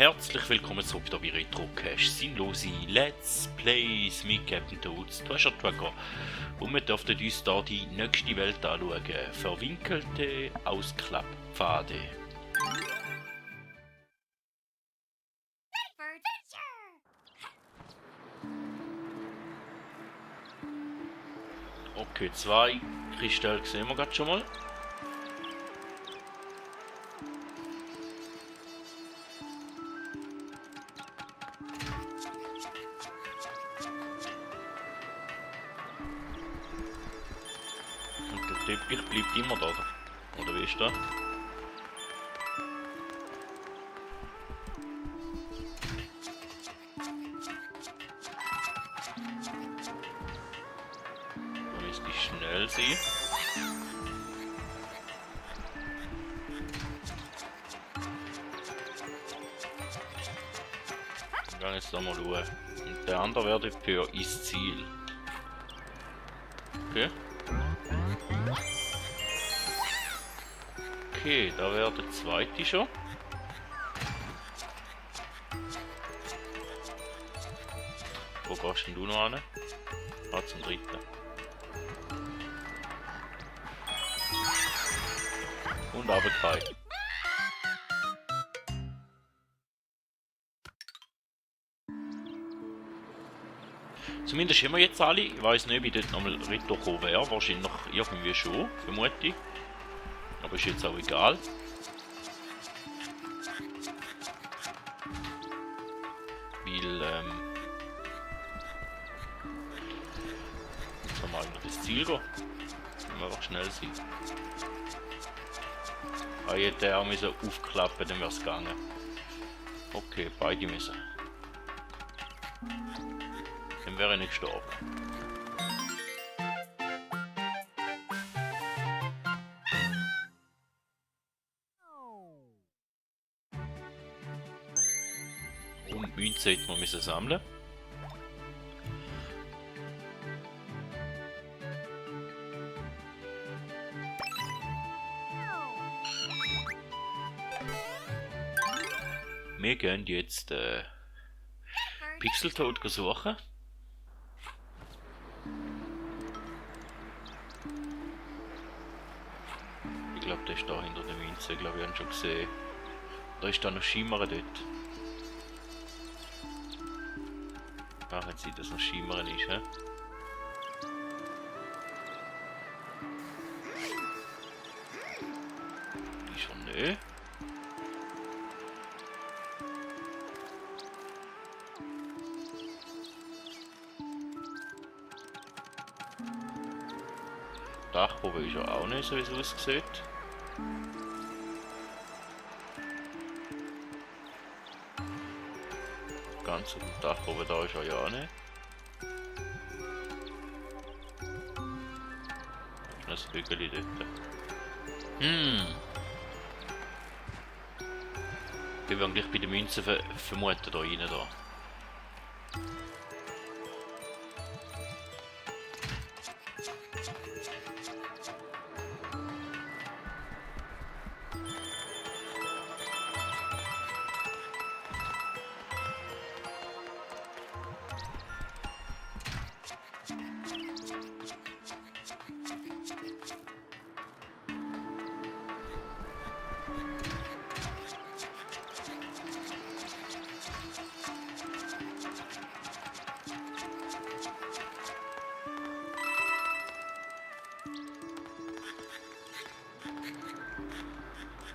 Herzlich willkommen zurück hier bei Retrocache. Sinnlose Let's Plays mit Captain Toads, Treasure Tracker. Und wir dürfen uns hier die nächste Welt anschauen. Verwinkelte Ausklapppfade. Okay, 2 Kristalle sehen wir gerade schon mal. Und der Teppich bleibt immer da, oder wie ist das? Da müsste ich schnell sein. Ich kann jetzt da mal schauen. Und der andere wäre für ins Ziel. Okay. Okay, da wäre der zweite schon. Wo gehst denn du noch hin? Ah, zum dritten. Und runtergefallen. Zumindest haben wir jetzt alle. Ich weiß nicht, wie dort nochmal Ritter gekommen wäre. Wahrscheinlich noch irgendwie schon, vermute ich. Aber ist jetzt auch egal. Weil, jetzt haben wir eigentlich das Ziel gehen. Wenn wir einfach schnell sein. Ah, ich hätte auch müssen aufklappen, dann wäre es gegangen. Okay, beide müssen. Dann wäre ich nicht gestorben. Und Münze hätten wir müssen sammeln. Wir gehen jetzt Pixeltoad suchen. Ich glaube, der ist da hinter der Münze. Ich glaube, wir haben schon gesehen. Da ist da noch Schimmer dort. Machen Sie, dass noch Schimmern ist, hä? Ist er nicht? Dachboden ist er auch nicht, so wie es aussieht. Ganz auf dem Dachboden da ist er ja auch nicht. Da ist noch ein Hügel dort. Wir werden gleich bei den Münzen vermuten, da rein da.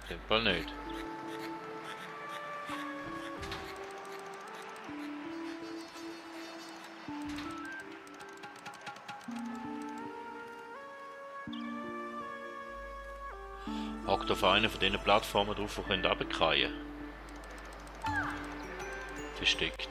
In dem Fall nicht. Hockt auf einer von diesen Plattformen drauf, die können runterkrallen. Versteckt.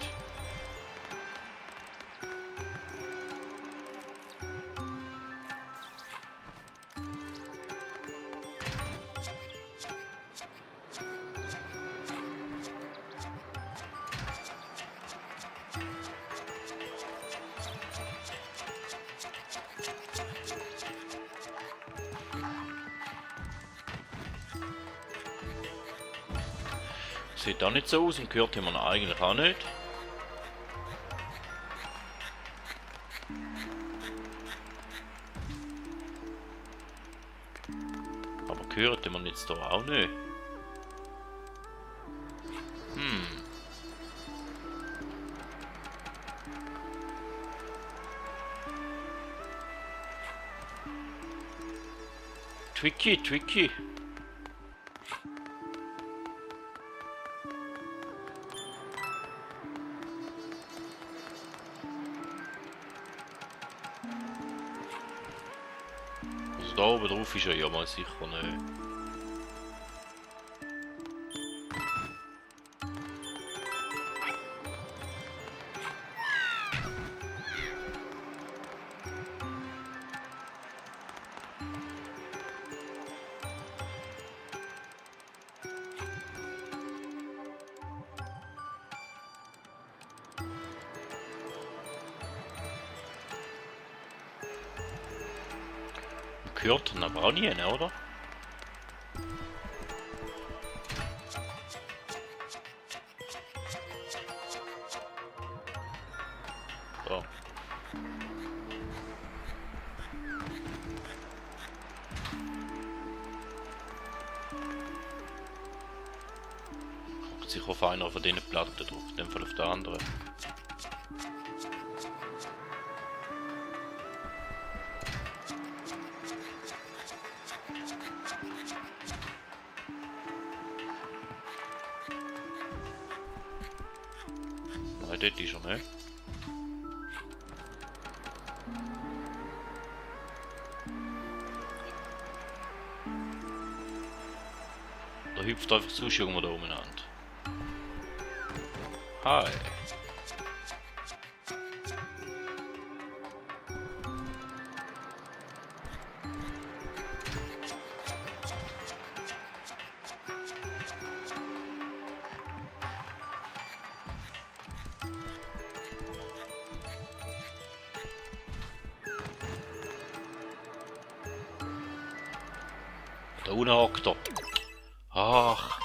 Sieht auch nicht so aus und gehört man eigentlich auch nicht. Aber gehört man jetzt da auch nicht. Tricky, tricky. Also da oben drauf ist er ja mal sicher nicht. Gehört aber auch nie, ne, oder? So. Guckt sich auf einer von diesen Platten drauf, in dem Fall auf der anderen. Nein, dort ist er nicht. Da hüpft einfach sonst irgendwo da umeinander. Hi. Da unten hockt er. Ach.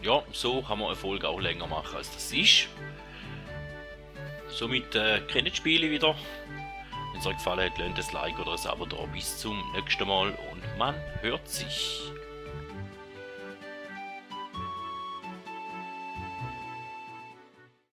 Ja, so kann man eine Folge auch länger machen als das ist. Somit kennt die Spiele wieder. Wenn es euch gefallen hat, lasst ein Like oder ein Abo da. Bis zum nächsten Mal und man hört sich.